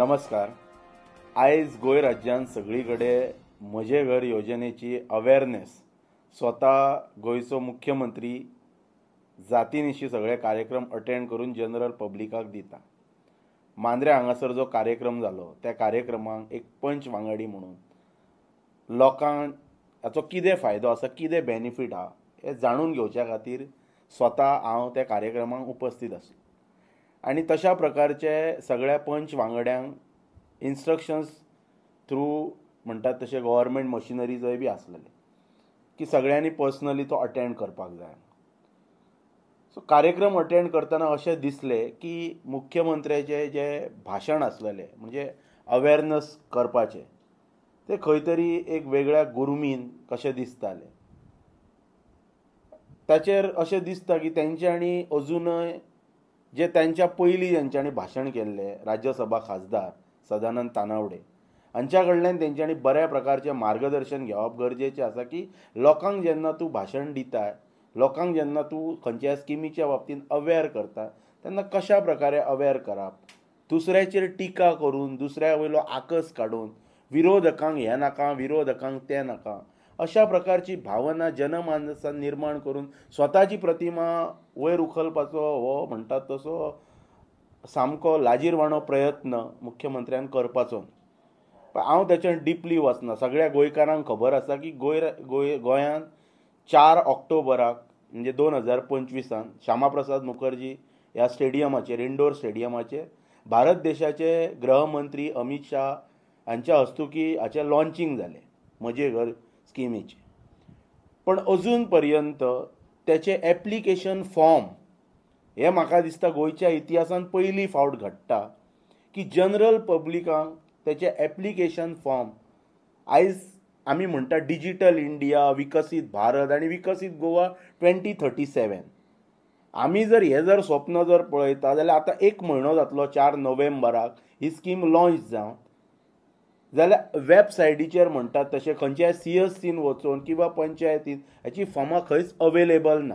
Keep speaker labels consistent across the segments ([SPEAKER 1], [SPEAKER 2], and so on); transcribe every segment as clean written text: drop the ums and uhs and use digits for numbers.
[SPEAKER 1] नमस्कार. आयज गोंय राज्यांत सगळी कडेन म्हजें घर योजनेची अवेरनेस स्वता गोंयचो मुख्यमंत्री जातीनिशी सगळे कार्यक्रम अटेंड करून जनरल पब्लिकाक दिता. मांद्रे हांगासर जो कार्यक्रम जालो त्या कार्यक्रमाक एक पंच वांगडी म्हणून लोकांक हाचो कितें फायदो आसा, कितें बेनिफीट आहा हें जाणून घेवच्या खातीर स्वता हांव त्या कार्यक्रमाक उपस्थीत आसलो आनी तशा प्रकारचे सगळ्या पंच वांगड्यांक इन्स्ट्रक्शन्स थ्रू म्हणटात तशें गव्हर्मेंट मशिनरीजय बी आसलेले की सगळ्यांनी पर्सनली तो अटेंड करपाक जाय. सो कार्यक्रम अटेंड करतना अशें दिसलें की मुख्यमंत्र्याचें जें भाशण आसलेलें म्हणजे अवेरनस करपाचें तें खंय तरी एक वेगळ्या गुर्मीन कशें दिसतालें. ताचेर अशें दिसता की तेंच्यांनी अजुनय जे तांच्या पयलीं जेंच्यांनी भाशण केल्लें राज्यसभा खासदार सदानंद तानावडे हांच्या कडल्यान तेंच्यांनी बऱ्या प्रकारचें मार्गदर्शन घेवप गरजेचें आसा की लोकांक जेन्ना तूं भाशण दिता, लोकांक जेन्ना तूं खंयच्या स्किमीच्या बाबतींत अवेर करता तेन्ना कशा प्रकारे अवेर करप, दुसऱ्याचेर टिका करून, दुसऱ्या वयलो आकस काडून, विरोधकांक हें नाका, विरोधकांक तें नाका अशा प्रकारची भावना जनमानसान निर्माण करून स्वताची प्रतिमा वयर उखलपाचो हो म्हणटात तसो सामको लाजीरवाणो प्रयत्न मुख्यमंत्र्यान करपाचो. पण हांव ताच्यान डिपली वचना. सगळ्या गोंयकारांक खबर आसा की गोंयांत 4 ऑक्टोबराक म्हणजे 2025 श्यामाप्रसाद मुखर्जी ह्या स्टेडियमाचेर, इंडोर स्टेडियमाचेर भारत देशाचे गृहमंत्री अमित शाह हांच्या हस्तुकी हाचें लॉन्चिंग जालें म्हजें घर स्किमीचें. पण अजून पर्यंत तेचें एप्लिकेशन फॉर्म हें म्हाका दिसता गोंयच्या इतिहासान पयली फावट घडटा की जनरल पब्लिकांक तेचें एप्लिकेशन फॉर्म आयज आमी म्हणटा डिजिटल इंडिया, विकसीत भारत आनी विकसीत गोवा 2037. आमी जर हें जर स्वप्न जर पळयता जाल्यार आतां एक म्हयनो जातलो 4 नोव्हेंबराक ही स्कीम लॉन्च जावन जाल्यार वेबसायटीचेर म्हणटात तशें खंयच्याय सीएससीन वचून किंवा पंचायतीन हाची फॉर्मां खंयच अवेलेबल ना.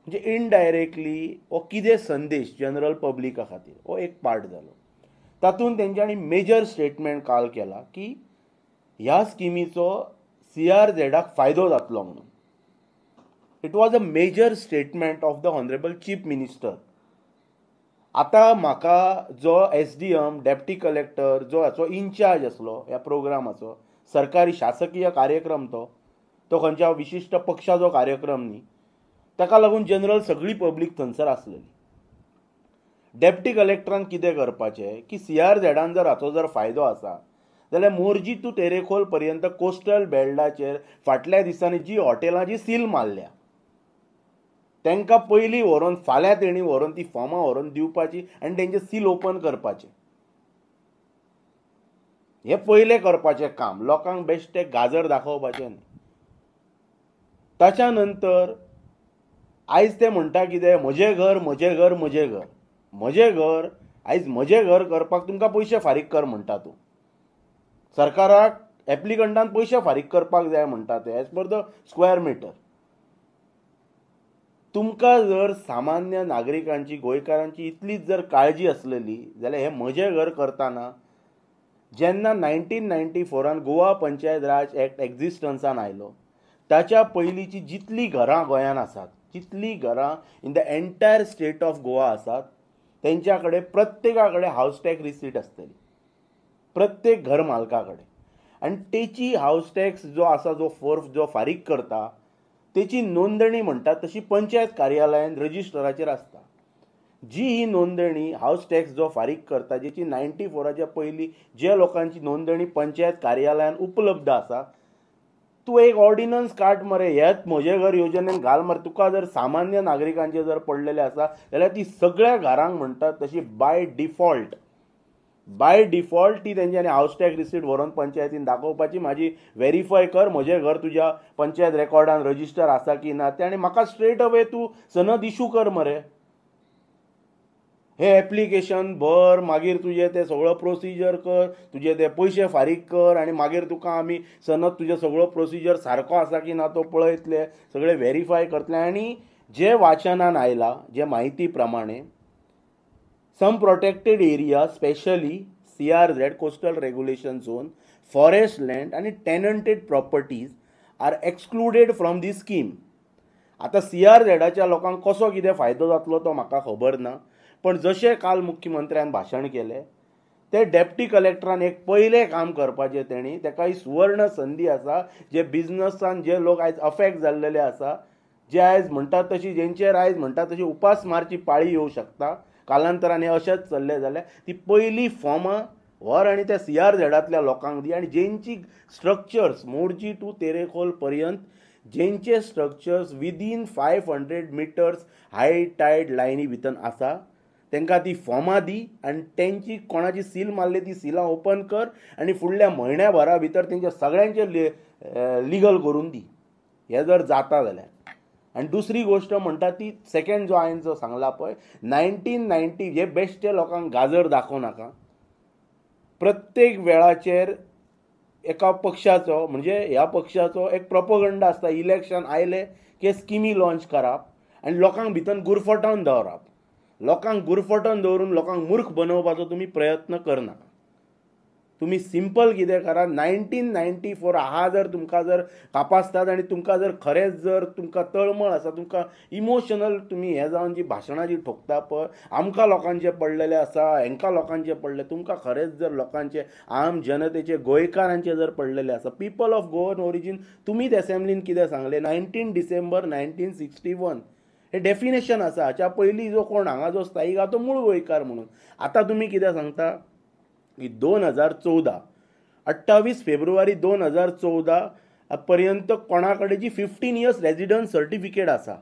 [SPEAKER 1] म्हणजे इनडायरेक्टली हो कितें संदेश जनरल पब्लिका खातीर हो एक पार्ट जालो. तातूंत तेंच्यांनी मेजर स्टेटमेंट काल केला की ह्या स्किमीचो सीआरझेडाक फायदो जातलो म्हणून. It was a major statement of the honourable chief minister. आतां म्हाका जो एसडीएम, डेप्टी कलेक्टर जो हाचो इन्चार्ज आसलो ह्या प्रोग्रामाचो, सरकारी शासकीय कार्यक्रम तो तो खंयच्या विशिश्ट पक्षाचो कार्यक्रम न्ही, ताका लागून जनरल सगळी पब्लीक थंयसर आसलेली. डेप्टी कलेक्टरान कितें करपाचें की सीआरझेडान जर हाचो जर फायदो आसा जाल्यार मोरजी टू तेरेखोल पर्यंत कोस्टल बेल्टाचेर फाटल्या दिसांनी जी हॉटेलां जी सील मारल्या तांकां पयलीं व्हरून फाल्यां तेणी व्हरून ती फॉर्मां व्हरून दिवपाची आनी तेंचे सील ओपन करपाचें. हें पयलें करपाचें काम, लोकांक बेश्टें गाजर दाखोवपाचें न्ही. ताच्या नंतर आयज ते म्हणटा कितें म्हजें घर, म्हजें घर, म्हजें घर, म्हजें घर. आयज म्हजें घर करपाक तुमकां पयशे फारीक कर म्हणटा तूं. सरकाराक एप्लिकंटान पयशे फारीक करपाक जाय म्हणटा ते as per the square metre. तुमकां जर सामान्य नागरिकांची, गोंयकारांची इतलीच जर काळजी आसलेली जाल्यार हें म्हजें घर करतना जेन्ना 1994 गोवा पंचायत राज एक्ट एक्झिस्टन्सान आयलो ताच्या पयलींची जितलीं घरां गोंयांत आसात, जितलीं घरां in the entire state of Goa आसात तेंच्या कडेन प्रत्येका कडेन हावस टॅक्स रिसीट आसतली, प्रत्येक घर मालका कडेन. आनी तेची हावस टॅक्स जो आसा, जो फोर्फ जो फारीक करता तेची नोंदणी म्हणटात तशी पंचायत कार्यालयान रजिस्टराचेर आसता. जी ही नोंदणी हावस टॅक्स जो फारीक करता जेची 94च्या पयलीं जे लोकांची नोंदणी पंचायत कार्यालयान उपलब्ध आसा, तूं एक ऑर्डिनन्स काड मरे, हेच म्हजें घर योजनेन घाल मरे. तुका जर सामान्य नागरिकांचें जर पडलेलें आसा जाल्यार ती सगळ्या घरांक म्हणटात तशी बाय डिफॉल्ट ती तेंच्यांनी हावस टॅक्स रिसीट व्हरून पंचायतीन दाखोवपाची, म्हाजी वेरीफाय कर म्हजें घर तुज्या पंचायत रेकॉर्डान रजिस्टर आसा की ना तें, आनी म्हाका स्ट्रेट अवे तूं सनद इशू कर मरे. हें एप्लिकेशन भर, मागीर तुजें तें सगळो प्रोसिजर कर, तुजे ते पयशे फारीक कर आनी मागीर तुका आमी सनद तुजें सगळो प्रोसिजर सारको आसा की ना तो पळयतले, सगळें वेरीफाय करतले. आनी जे वाचनान आयला, जे म्हायती प्रमाणे Some protected area, specially CRZ, coastal regulation zone, forest land आनी tenanted properties are excluded from the scheme. आतां सीआरझेडाच्या लोकांक कसो कितें फायदो जातलो तो म्हाका खबर ना, पण जशें काल मुख्यमंत्र्यान भाशण केलें ते डेप्टी कलेक्टरान एक पयलें काम करपाचें तेणी, ताका ही सुवर्ण संदी आसा, जे बिजनसान जे लोक आयज अफेक्ट जाल्लेले आसा, जे आयज म्हणटात तशी जेंचेर आयज म्हणटात तशी उपास मारची पाळी येवं शकता कालांतरान, हें अशेंच चल्लें जाल्यार ती पयलीं फॉर्मां व्हर आनी त्या सीआरझेडांतल्या लोकांक दी आनी जेंची स्ट्रक्चर्स मोरजी टू तेरेखोल पर्यंत जेंचे structures within 500 metres high tide लायनी भितर आसा तांकां ती फॉर्मां दी आनी तेंची कोणाची सील मारली ती सिलां ओपन कर आनी फुडल्या म्हयन्या भरा भितर तेंच्या सगळ्यांचे लिगल करून दी. हें जर जाता जाल्यार. आनी दुसरी गोश्ट म्हणटा ती सेकंड जो हांवें जो सांगला पळय 1990 हे बेश्टे लोकांक गाजर दाखोवं नाका. प्रत्येक वेळाचेर एका पक्षाचो म्हणजे ह्या पक्षाचो एक प्रोपोगंडा आसता, इलेक्शन आयलें की स्किमी लॉन्च करप आनी लोकांक भितर गुरफटावन दवरप. लोकांक गुरफटोवन दवरून लोकांक मूर्ख बनोवपाचो तुमी प्रयत्न करनाका. तुमी सिंपल कितें करा, 1994 आहा जर तुमकां जर कापासतात आनी तुमकां जर खरेंच जर तुमकां तळमळ आसा, तुमकां इमोशनल तुमी हें जावन जी भाशणां जी ठोकता पळय, आमकां लोकांचें पडलेलें आसा, हेंकां लोकांचें पडलें, तुमकां खरेंच जर लोकांचें आम जनतेचें गोंयकारांचें जर पडलेलें आसा, पीपल ऑफ गोवन ओरिजीन, तुमीच एसेंब्लीन कितें सांगलें 19 डिसेंबर 1961 हे डेफिनेशन आसा. हाच्या पयलीं जो कोण हांगा जो स्थायीक आहा तो मूळ गोंयकार म्हणून. आतां तुमी कितें सांगता की 2014 28 फेब्रुवारी 2014 पर्यंत कोणा कडेन जी 15 इयर्स रेजिडन्स सर्टिफिकेट आसा,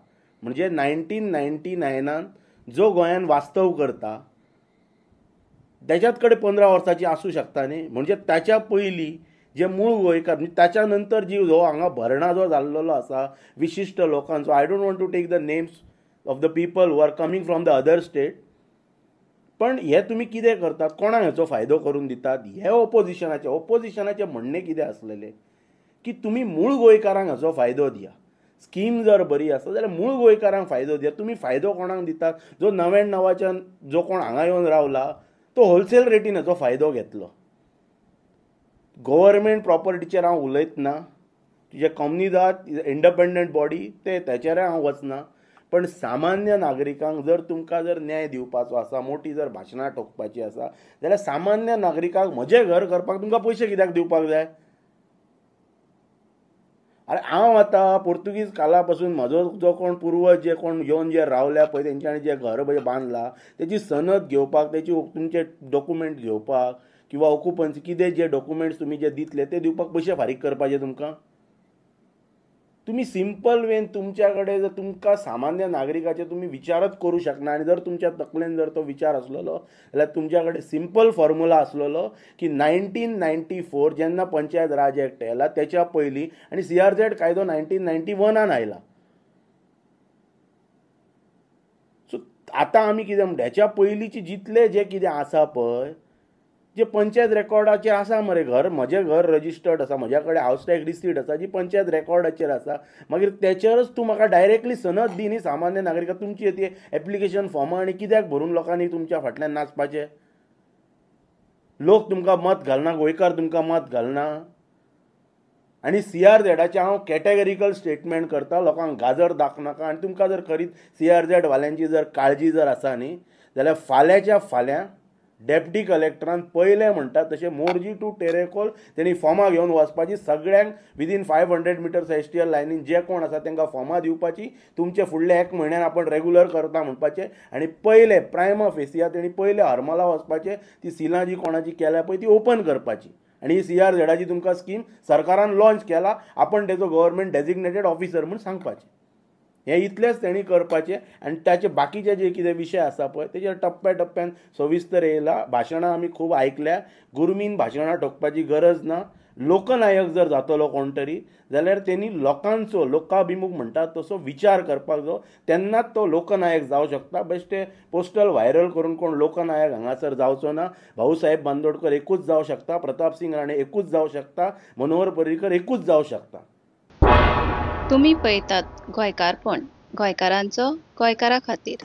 [SPEAKER 1] म्हणजे 1999 जो गोंयान वास्तव करता त्याच्यात कडेन 15 वर्सांची आसूं शकता न्ही, म्हणजे ताच्या पयलीं जे मूळ गोंयकार म्हणजे ताच्या नंतर जी जो हांगा भरणा जो जाल्लेलो आसा विशिश्ट लोकांचो, I don't want to take the names of the people who are coming from the other state, पण हे तुमी कितें करतात, कोणाक हेचो फायदो करून दितात? हे ओपोजिशनाचे ओपोजिशनाचें म्हणणें कितें आसलेलें की तुमी मूळ गोंयकारांक हाचो फायदो दिया, स्कीम जर बरी आसा जाल्यार मूळ गोंयकारांक फायदो दिया. तुमी फायदो कोणाक दितात? जो 99च्यान जो कोण हांगा येवन रावला तो होलसेल रेटीन हाचो फायदो घेतलो. गव्हर्मेंट प्रॉपर्टीचेर हांव उलयतना, तुजे कोमनिदाद इंडिपेंडंट बॉडी ते तेचेरय हांव वचना, पण सामान्य नागरिकांक जर तुमकां जर न्याय दिवपाचो आसा, मोटी जर भाशणां ठोकपाची आसा जाल्यार सामान्य नागरिकांक म्हजें घर करपाक तुमकां पयशे कित्याक दिवपाक जाय? अरे हांव आतां पोर्तुगीज काला पासून म्हजो जो कोण पुर्वज जे कोण येवन जे रावल्या पळय तेंच्यांनी जें घर पळय बांदलां तेची सनद घेवपाक, तेची तुमचे डॉक्युमेंट घेवपाक किंवा ऑक्युपन्सी कितें जे डॉक्युमेंट्स तुमी जे दितले ते दिवपाक पयशे फारीक करपाचे तुमकां. तुमी सिंपल वेन तुमच्या कडेन जर तुमकां सामान्य नागरिकाचे तुमी विचारच करूं शकना आनी जर तुमच्या तकलेन जर तो विचार आसलेलो जाल्यार तुमच्या कडेन सिंपल फॉर्मुला आसलेलो की 1994 जेन्ना पंचायत राज एक्ट आयला तेच्या पयलीं आनी सीआरझेड कायदो 1991 आयला. सो आतां आमी कितें म्हणटा, हेच्या पयलींची जितले जे कितें आसा पळय जे पंचायत रेकॉर्डाचेर आसा मरे, घर म्हजें घर रजिस्टर्ड आसा, म्हज्या कडेन हावस टॅक्स रिसीट आसा जी पंचायत रेकॉर्डाचेर आसा, मागीर तेचेरच तूं म्हाका डायरेक्टली सनद दी न्ही सामान्य नागरिकां. तुमची ती एप्लिकेशन फॉर्मां आनी कित्याक भरून लोकांनी तुमच्या फाटल्यान नाचपाचें? लोक तुमकां मत घालना, गोंयकार तुमकां मत घालना. आनी सीआरझेडाचें हांव कॅटेगरिकल स्टेटमेंट करता, लोकांक गाजर दाखनाका. आनी तुमकां जर खरीच सीआरझेड वाल्यांची जर काळजी जर आसा न्ही जाल्यार फाल्यांच्या फाल्यां डेप्टी कलेक्टरान पयलें म्हणटा तशें मोरजी टू टेरेकोल तेणी फॉर्मां घेवन वचपाची, सगळ्यांक विदीन 500 मिटर्स एसटीएल लायनीन जे कोण आसा तांकां फॉर्मां दिवपाची, तुमचे फुडले एक म्हयन्यान आपण रेगुलर करता म्हणपाचें. आनी पयले प्रायमा फेसिया तेणी पयले हरमला वचपाचें, ती सिलां जी कोणाची केल्या पळय ती ओपन करपाची. आनी ही सीआरझेडाची तुमकां स्कीम सरकारान लॉन्च केला, आपण तेजो गव्हर्मेंट डेजिग्नेटेड ऑफिसर म्हूण सांगपाचें. हें इतलेंच तेणी करपाचें आनी ताचे बाकीचे जे कितें विशय आसा पळय तेजेर टप्प्या टप्प्यान सविस्तर येयला. भाशणां आमी खूब आयकल्या, गुरमीन भाशणां ठोकपाची गरज ना. लोकनायक जर जातलो कोण तरी जाल्यार तेणी लोकांचो लोकाभिमुख म्हणटा तसो विचार करपाक जाय, तेन्नाच तो लोकनायक जावं शकता. बेश्टे पोस्टल व्हायरल करून कोण लोकनायक हांगासर जावचो ना. भाऊसाहेब बांदोडकर एकूच जावं शकता, प्रतापसिंग राणे एकूच जावं शकता, मनोहर पर्रीकर एकूच जावं शकता.
[SPEAKER 2] तुमी पळयतात गोंयकारपण, गोंयकारांचो गोंयकारा खातीर.